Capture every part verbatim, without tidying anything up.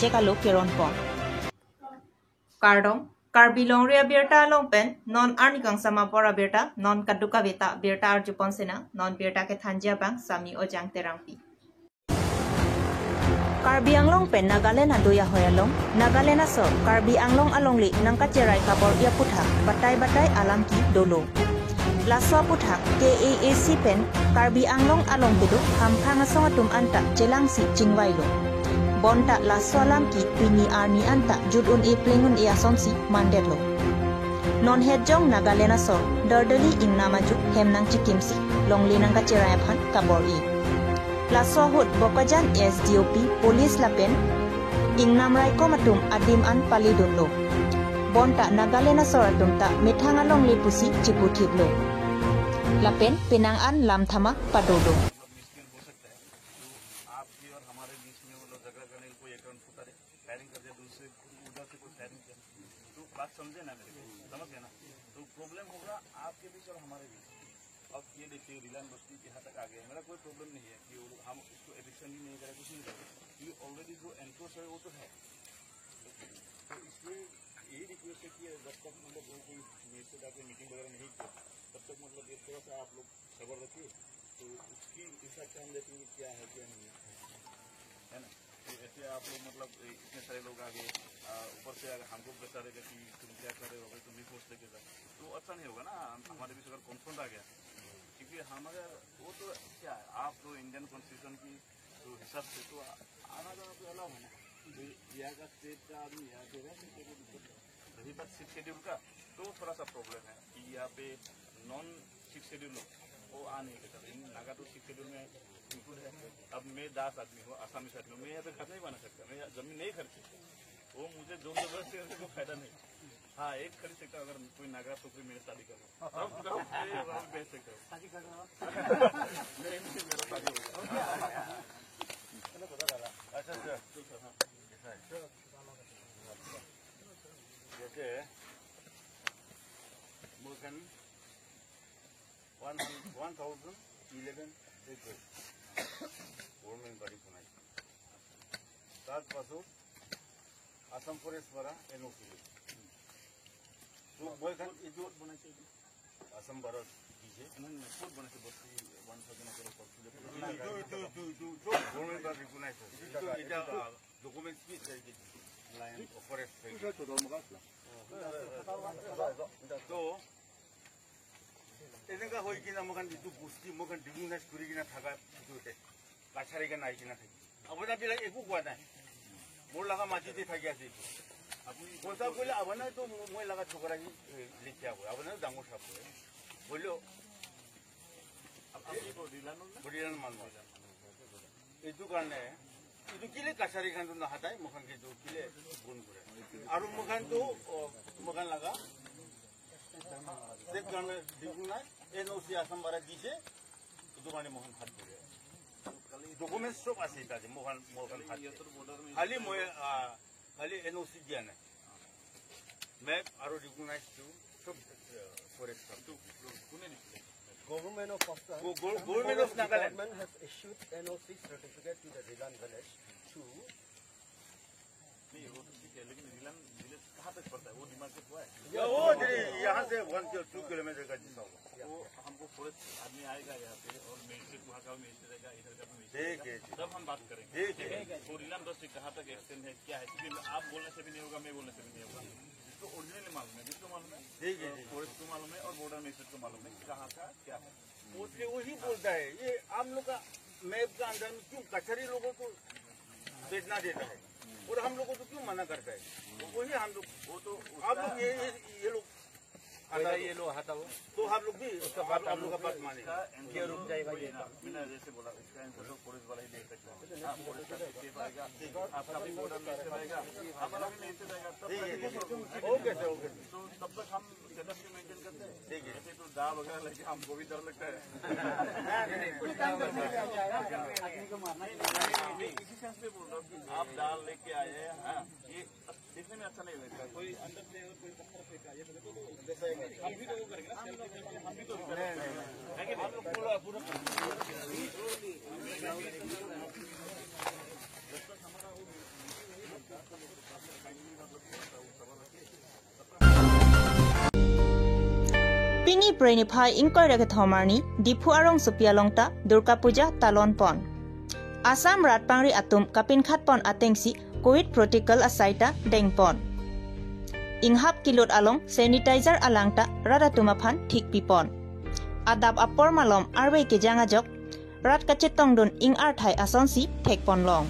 Chekalo keron pon. Kardom, Karbi Longri abirta along pen non arni kangsam apor abirta, non kadokave ta birta arjupon sinang, non birta kethanji abang Sami Ojang Terangpi. Karbi Anglong pen Nagaland adoi ahoi along, Nagaland asor Karbi Anglong alongle nangkacherai kabor-i aphuthak batai batai alam ke dolo. Laso aphuthak K A A C pen Karbi Anglong along kedo hamphang asong atum anta chelangsi chingvailo. Bonta laso alam ke pini arni anta jut un-e pleng un-e asonsi mandetlo. Non hetjong Nagaland asor Dardali ingnam ajuk hem nangchikimsi longle nangkacherai aphan kabor-i. Laso ahut Bokajan S D O P, police lapen ingnam raikom atum adim an paledunlo. Bonta Nagaland asor atum ta methang alongle pusi chiputhiplo. Lapen penang an lam thama padolo. आपकी और हमारे बीच में वो लोग झगड़ा करने का कोई एक राउंड फुटा दे, फायरिंग कर दिया, दूसरे उधर से कोई फायरिंग किया, तो बात समझे ना मेरे को, समझ गए ना? तो प्रॉब्लम होगा आपके बीच और हमारे बीच। अब ये देखिए, रिलायंस बस्ती के यहाँ तक आ गया, मेरा कोई प्रॉब्लम नहीं है कि वो लोग, हम इसको एविक्शन भी नहीं करें, कुछ नहीं करें, ये ऑलरेडी जो एनक्रोच है वो तो है। तो इसलिए यही रिक्वेस्ट है कि जब तक मतलब वो कोई मेरे से जाके मीटिंग वगैरह नहीं किया, तब तक मतलब ये थोड़ा सा आप लोग सबर रखिए। तो उसकी हिसाब से हम देखेंगे क्या है क्या नहीं है, है ना? तो ऐसे आप लोग मतलब ए, इतने सारे लोग आ गए, आ, ऊपर से अगर हमको प्रेशर रहेगा कि तुम क्या कर रहे हो, अगर तुम भी फोर्स लेके जाओ, तो अच्छा नहीं होगा ना। हम- हमारे बीच अगर कॉन्फ्रंट आ गया, क्योंकि हमारा वो तो क्या है, आप तो इंडियन कॉन्स्टिट्यूशन की तो हिसाब से तो आ- आना जाना तो अलाउ है ना। तो यहाँ का स्टेट का आदमी यहाँ पे रह सकते हैं, कोई दिक्कत नहीं। रही बात सिक्स शेड्यूल का, तो थोड़ा सा प्रॉब्लम है कि यहाँ पे नॉन सिक्स शेड्यूल लोग वो आ नहीं सकता, लेकिन नागा तो सिक्स शेड्यूल में इंक्लूड है। अब मैं दास आदमी हूँ, आसामी आदमी हूँ, मैं यहाँ पे घर नहीं बना सकता, मैं यहाँ जमीन नहीं खरीद सकता। वो मुझे जोर जबरदस्ती करने का फायदा नहीं। हाँ, एक खरीद सकता हूँ, अगर कोई नागा छोकरी मेरे शादी कर ले, तब तब मैं वहाँ पे बेच सकता हूँ। शादी कर रहा हूँ। मेरे इनसे मेरा शादी हो गया। अच्छा, अच्छा। जैसे मोर khan one, one thousand eleven acres government body বনাইছে। তাৰ পাছত আছাম ফৰেষ্ট পৰা এন অ' চি লৈছে। তো মই khan এইটো আছাম পৰা দিছে। ক'ত বনাইছে বস্তি ওৱান থাউজেণ্ড একৰ? এইটো, এইটো, এইটো, এইটো, এইটো চব গভৰ্ণমেণ্ট পৰা ৰিকগনাইজ হৈছে। এইটো এতিয়া ডকুমেণ্টছ কি আছে? এইটো লাইন ফৰেষ্ট। তো এনেকা হৈ কিনে মই khan যিটো বস্তি মই khan ৰিকগনাইজ কৰি কিনে থকা এইটো কাছাৰী khan আহি কিনে থাকি আপোনাক বিলাক একো কোৱা নাই। মোৰ লগা মাটিতে থাকি আছে এইটো। আপুনি পইচা কৰিলে আপোনাৰতো মই লগা চকৰা কি লিখি হ'ব, আপোনাৰ ডাঙৰ চাপ হয়। হ'লেও বডিলান মানুহ আছে। এইটো কাৰণে এইটো কিলে কাছাৰী khan তো নাহাতাই, মই khan কিন্তু কিলে বন্ধ কৰে। আৰু মই khan তো, অ, মই khan লগা ষ্টেট গভৰ্ণমেণ্ট দিব নাই, এন অ' চি আছাম পৰা দিছে, এইটো কাৰণে মই khan ফাট কৰে। ডকুমেণ্টছ চব আছে তাতে, মই khan, মই khan ফাট কৰে। খালি মই, আ, খালি এন অ' চি দিয়া নাই। মেপ আৰু ৰিকগনাইজ টো চব, আ, ফৰেষ্ট। কোনে দিছিলে? Government of Assam, Go-, go-, Government of Nagaland. Government has issued N O C certificate to the Rilan village to नहीं, वो तो ठीक है, लेकिन रिलायंस विलेज कहाँ तक पड़ता है? वो डिमार्केट हुआ है? या वो दे-, यहाँ से वन किलो, टू किलोमीटर का डिस्टेंस होगा। वो हमको फॉरेस्ट आदमी आएगा यहाँ पे और मजिस्ट्रेट वहाँ का मजिस्ट्रेट रहेगा, इधर का भी मजिस्ट्रेट ठीक रहेगा। है, ठीक। तब हम बात करेंगे। ठीक है। वो रिलायंस इंडस्ट्री कहाँ तक एक्सटेंड है, क्या है? क्योंकि आप बोलने से भी नहीं होगा, मैं बोलने से भी नहीं होगा। जिसको ओरिजिनली मालूम है, जिसको मालूम है, ठीक है, ठीक है। फॉरेस्ट को मालूम है और बॉर्डर मजिस्ट्रेट को मालूम है कि कहाँ का क्या है। वो, ये वही बोलता है, ये आप लोग का मैप का अंदर में क्यों कचहरी लोगों को भेजना देता है और हम लोगों को क्यों मना करता है? तो वही हम लोग, वो तो आप लोग ये, ये, ये लोग कोई ना हटा दो। ये लोग हटाओ। तो हम लोग भी उसका बात, आप लोग का बात माने। इसका आंसर ये रुक जाएगा, ये ना, मैंने जैसे बोला, इसका आंसर तो फॉरेस्ट वाला ही दे सकता है। हाँ, फॉरेस्ट का भी दे पाएगा, आपका भी बॉर्डर में से रहेगा, हमारा भी में से रहेगा, तब ठीक है, ठीक है। Okay sir, okay sir. तो तब तक हम स्टेटस को मेंटेन करते हैं। ठीक है। ऐसे तो दाव वगैरह लेके हमको भी डर लगता है। नहीं, नहीं, नहीं, नहीं, इसी सेंस में बोल रहा हूँ कि आप दाव लेके आए हैं, हाँ, ये देखने में अच्छा नहीं लगता। कोई अंदर से अगर कोई पत्थर फेंका, ये तो हम भी तो वो करेंगे ना, हम भी तो करेंगे। है कि नहीं? हम लोग पूरा, पूरा जब तक हमारा वो Pini Phre niphai ingkoi ra kethom arni Diphu arongsopi along ta Durga Puja talon pon. Assam rat pangri atum kapinkhat pon atengsi Covid protocol asai ta deng pon. Inghap kilut along sanitizer alang ta rat atum aphan thik pi pon. Adap apor malom arve kejang ajok rat kachetongdun ing arthai asonsi thek pon long.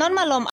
Non malom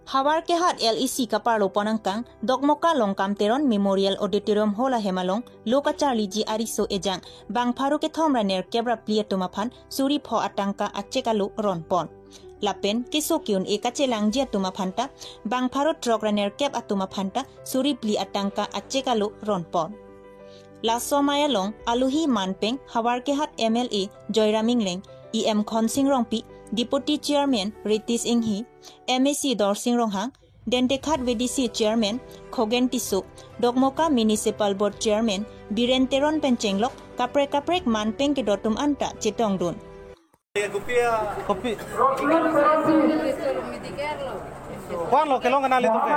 Havarkehat L A C kaparlo pon angkang, Dokmoka Longkam Teron Memorial Auditorium Hall ahem along lo kacharliji ariso ejang bang pharo kethom ra nerkep ra phli atum aphan suri pho atangka achek alo ron pon. Lapen keso ke-un-e kachelangji atum aphan ta bang pharo throk ra nerkep atum aphan ta suri phli atangka achek alo ron pon. Laso amei along alohi manpeng Havarkehat M L A Joyram Engleng, E M Khonsing Rongpi, Deputy Chairman Ritesh Enghi, M A C Dorsing Ronghang, Dentekhat V D C Chairman Khogen Tisso, Dokmoka Municipal Board Chairman Biren Teron pen chenglok kaprek kaprek manpeng kedo atum anta chetongdun. Kopi. Ko-an lo, kelong kenali tu ke.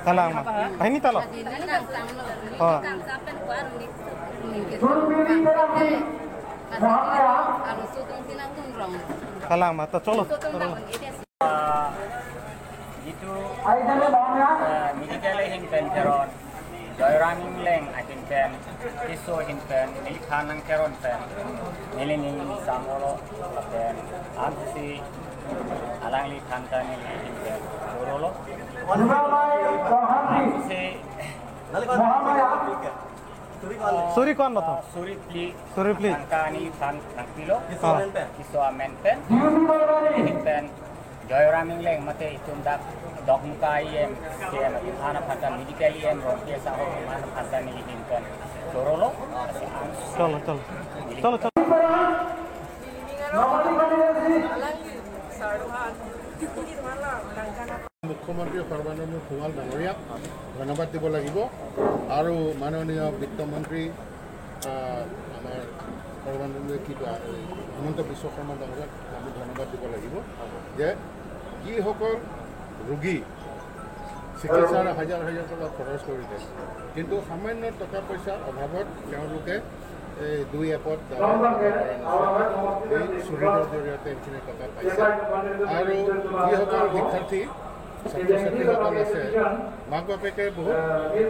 Kalang ma. Ah, ini ta lo. Oh. Kalang ma, to cholo. Jitu, eh, medical ahin pen Teron, Joyram Engleng ahin pen, Tisso ahin pen, neli than nang Teron pen, neli ning samolo, lapen amsi alangli than ta neli ahin pen chorolo. Amsi Suri ko-an lo to? Suri phli. Suri phli. Tangka ani than nangpilo. Ah. Tisso amen pen. Ahin pen Joyram Engleng mate itum dak Dokmoka E M, C M, ana phanta medical E M Rongpi asangho ana phanta neli ahin pen chorolo. Cholo, cholo. Cholo, cholo. মুখ্যমন্ত্ৰী সৰ্বানন্দ সোণোৱাল ডাঙৰীয়াক ধন্যবাদ দিব লাগিব আৰু মাননীয় বিত্তমন্ত্ৰী, আহ, আমাৰ সৰ্বানন্দ কি কয়, এই হিমন্ত বিশ্ব শৰ্মা ডাঙৰীয়াক আমি ধন্যবাদ দিব লাগিব যে যিসকল ৰোগী চিকিৎসাৰ হাজাৰ হাজাৰ টকা খৰচ কৰিলে, কিন্তু সামান্য টকা পইচাৰ অভাৱত তেওঁলোকে এই দুই এপদ দাবী কৰা নাছিল। এই চুৰিৰ জৰিয়তে এইখিনি টকা পাইছে। আৰু যিসকল শিক্ষাৰ্থী, ছাত্ৰ-ছাত্ৰীসকল আছে, মাক বাপেকে বহুত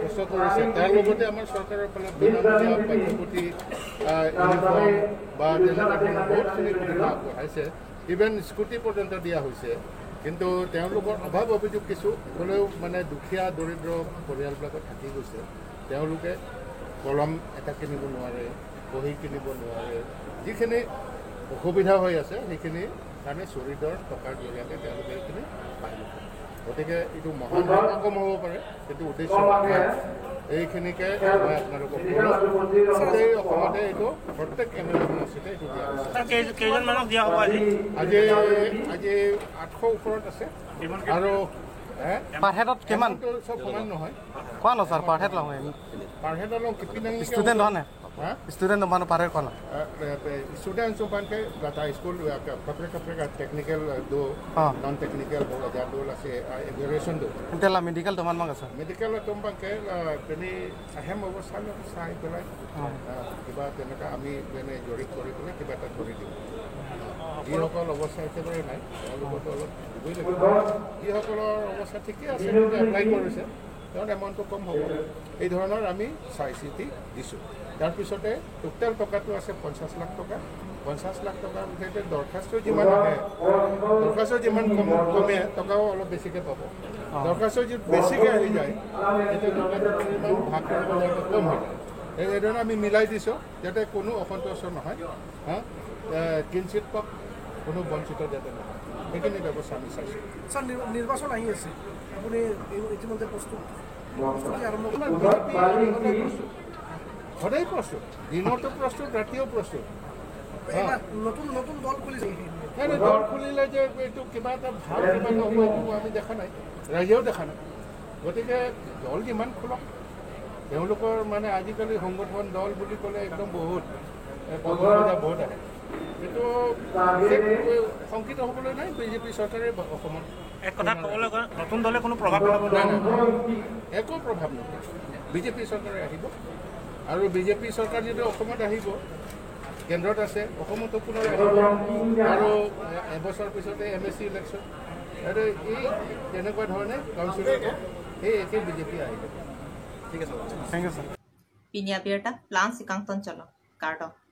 কষ্ট কৰিছে। তাৰ লগতে আমাৰ চৰকাৰৰ ফালে বিনামূলীয়া পাঠ্যপুথি, আহ, ইউনিফৰ্ম বা তেনেকুৱা ধৰণৰ বহুতখিনি সুবিধা আগবঢ়াইছে। ইভেন স্কুটি পৰ্যন্ত দিয়া হৈছে। কিন্তু তেওঁলোকৰ অভাৱ অভিযোগ কিছু হ'লেও, মানে, দুখীয়া দৰিদ্ৰ পৰিয়ালবিলাকত থাকি গৈছে। তেওঁলোকে কলম এটা কিনিব নোৱাৰে, বহী কিনিব নোৱাৰে, যিখিনি অসুবিধা হৈ আছে সেইখিনি কাৰণে চুৰিদৰ টকাৰ জৰিয়তে তেওঁলোকে এইখিনি পায়। গতিকে এইটো মহান হয়তো কম হ'ব পাৰে, কিন্তু উদ্দেশ্য মহান। এইখিনিকে মই আপোনালোকক ক'লো। গোটেই অসমতে এইটো প্ৰত্যেক এম এল এ সমষ্টিতে এইটো দিয়া হৈছে। ছাৰ, কেই- কেইজনমানক দিয়া হ'ব আজি? আজি আজি আঠশ ওপৰত আছে। কিমান আৰু হে? Per headত কিমান? এমাউণ্টটো চব সমান নহয়। কোৱা ন ছাৰ, per head লওঁ। Per head along কিপিনে ষ্টুডেণ্ট হয় নে? হা? Student mana per head kona? Student so ban ke data school ya, kapre kapre ka technical do, ha, non technical do, ja do, lasi variation do. Ante la medical do man mang asa? Medical atum ban ke, ah, pini ahem obostha lo sai pelai. Ha. Ah, কিবা তেনেকা আমি মানে জড়িত কৰি পেলাই কিবা এটা কৰি দিওঁ। যিসকল অৱস্থা একেবাৰে নাই, তেওঁলোকৰতো অলপ দিবই লাগিব। যিসকলৰ অৱস্থা ঠিকে আছে, এপ্লাই কৰিছে, তেওঁৰ এমাউণ্টটো কম হ'ব। এই ধৰণৰ আমি চাই চিতি দিছোঁ। তাৰ পিছতে টোটেল টকাটো আছে পঞ্চাছ লাখ টকা। পঞ্চাছ লাখ টকাৰ ভিতৰতে দৰখাস্ত যিমান আহে, দৰখাস্ত যিমান কম, কমে, টকাও অলপ বেছিকৈ পাব। দৰখাস্ত যদি বেছিকৈ আহি যায়, তেতিয়া টকাটো ইমান ভাগ কৰিব লাগে, কম হ'ব। এই, এইধৰণে আমি মিলাই দিছোঁ, যাতে কোনো অসন্তুষ্ট নহয়। হা? এ, কিঞ্চিত পক কোনো বঞ্চিত যাতে নহয়, সেইখিনি ব্যৱস্থা আমি চাইছোঁ। ছাৰ, নিৰ- নিৰ্বাচন আহি আছে, আপুনি এই- ইতিমধ্যে প্ৰস্তুত, প্ৰস্তুতি আৰম্ভ আমাৰ বিজেপি সদায় প্ৰস্তুত, সদায় প্ৰস্তুত, দিনতো প্ৰস্তুত, ৰাতিও প্ৰস্তুত। হা? এইবাৰ নতুন নতুন দল খুলিছে। নাই, নাই, দল খুলিলে যে এইটো কিবা এটা ভাল কিবা এটা হ'ব, এইটো আমি দেখা নাই, ৰাইজেও দেখা নাই। গতিকে দল যিমান খোলক, তেওঁলোকৰ মানে আজিকালি সংগঠন দল বুলি ক'লে একদম বহুত, এ, বহুত, বহুত আহে। এইটো বিশেষ শংকিত হ'বলৈ নাই, বিজেপি চৰকাৰে ব- অসমত এক কথা ক'বলৈ গ'লে নতুন দলে কোনো প্ৰভাৱ পেলাব নাই, নোৱাৰে। নাই, নাই। একো প্ৰভাৱ নপৰে। বিজেপি চৰকাৰে আহিব আৰু বিজেপি চৰকাৰ যদি অসমত আহিব, কেন্দ্ৰত আছে, অসমতো পুনৰ আহিব আৰু এবছৰ পিছতে এম এ চি ইলেকশ্যন। আৰু এই তেনেকুৱা ধৰণে কাউন্সিলতো সেই একে বিজেপি আহিব। ঠিক আছে। Thank you, sir. Pini abirta plan si kangton chalo. Kardom.